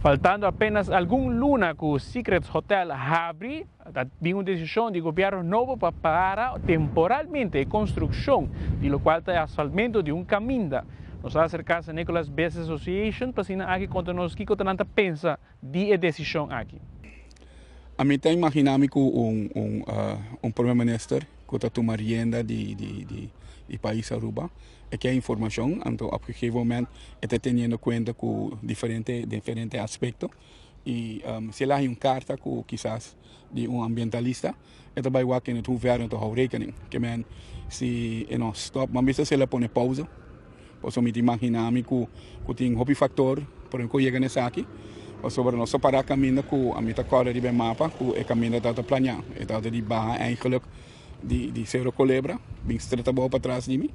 Faltando apenas algun luna cu Secrets Hotel habri, a bin un decision di gobierno nobo pa para temporalmente e construccion di locual ta e asfaltmento di un caminda. Nos a acerca San Nicolas Business Association pa asina aki conta nos kico ta nan ta pensa di e decision aki. Ami ta imagina mi cu un Prome Minister cu ta tuma rienda di pais Aruba e ke informacion, anto op gegeven moment e ta teniendo cuenta cu diferente aspecto y si el a hay un carta cu kisas di un ambientalista, e ta bay wak in het hoeverre ta hou rekening. Ke men si e no stop, man bisa si el a pone pausa, pasobra mi ta imagina mi cu tin hopi factor por cu yega na esaki, pasobra nos a para caminda cu ami ta corda riba e mapa cu e caminda ta planea, e ta di baha eigenlijk di Cerro Colebra, bin straight abou patras di mi,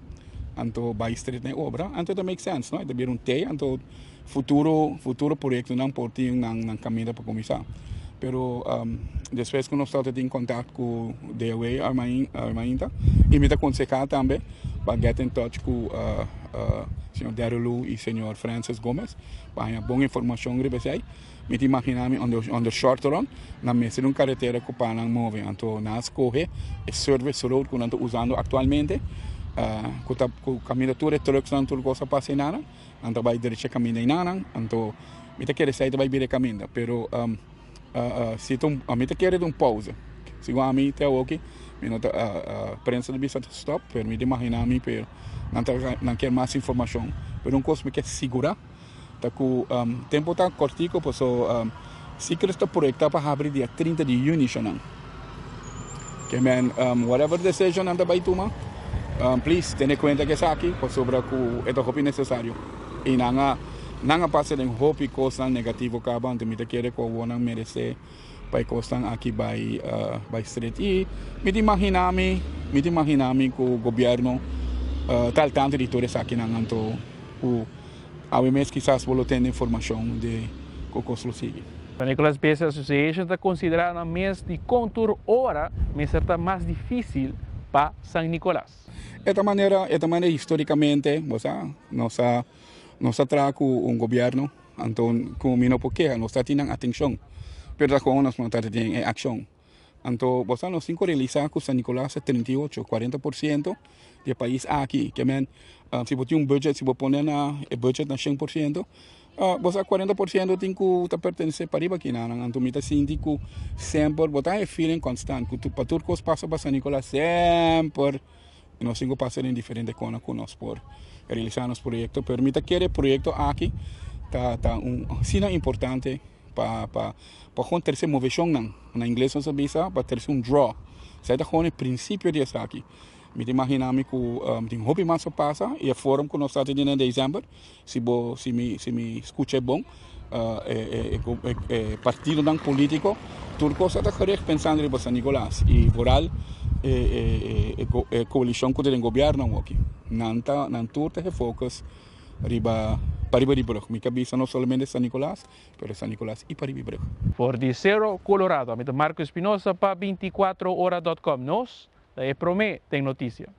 anto bay straight na e obra, anto ta make sense, no? E ta bira un T, anto futuro proyectonan por tin nan caminda pa cuminsa. Pero despues cu nos ta tin contact cu DOW Armainta, y mi ta aconseha tambe pa get in touch cu señor Daryl Loo y señor Francis Gomez pa haya bon informacion riba esey. Mi ta imagina mi on the short run, nan mester un carretera cu pa nan move, anto nan a scoge e service road cu nan ta usando actualmente, cu ta cu caminda tur e trucks nan tur cos a pasa eynan, nan ta bay derecha caminda eynan, anto mi ta kere esey ta bay bira e caminda, pero si ta un, ami ta kere ta un pausa, segun ami te awoki mi no ta, prensa ta bisa ta stop, pero mi ta imagina mi pero nan ta nan kier mas informacion, pero un cos mi kier sigura ta cu tempo ta cortico, paso Secrets ta proyecta pa habri dia 30 di juni shonan. Ke men whatever decision nan ta bay tuma, please tene cuenta cu esaki, pasobra cu e ta hopi necesario. Y nan a pasa den hopi cosnan negativo caba, anto mi ta kere cu awor nan merece pa e cosnan aki bay straight. Y mi ta imagina mi cu gobierno ta al tanto di tur esakinan, anto cu awe mes kisas bo lo tende informacion di cu cos lo sigui. San Nicolas Business Association ta considera nan mes di con tur ora mester ta mas dificil pa San Nicolas. E ta manera historicamente, bo sa, nos a traha cu un gobierno, anto cu mi no por keha, nos ta tin atencion, pero ta con nos no ta tin e accion. Anto, bo sa, nos tin cu realisa cu San Nicolas ta 38, 40% di e pais aki. Ke men, si bo tin un budget, si bo pone na e budget na 100%, bo sa 40% tin cu ta pertenece pariba aki nan. Anto mi ta sinti cu semper, bo ta e feeling constant, cu pa tur cos pasa pa San Nicolas, semper nos tin cu pasa den diferente cona cu nos por realisa nos proyecto. Pero mi ta kere e proyecto aki ta un asina importante pa gewoon trece movecion nan. Na ingles nos ta bisa pa trece un draw. Esey ta gewoon e principio di esaki. Mi ta imagina mi cu tin hopi mas a pasa y e forum cu nos ta teniendo na december, si mi scucha bon, e partidonan politico, tur cos ta gericht pensando riba San Nicolas y vooral e coalicion cu ta den gobierno aki. Nan tur ta gefocus riba pariba di brug. Mi cabeza no solamente San Nicolas, pero San Nicolas y pariba di brug. For di Cerro Colorado, ami ta Marco Espinosa pa 24ora.com. Nos, ta e prome den noticia.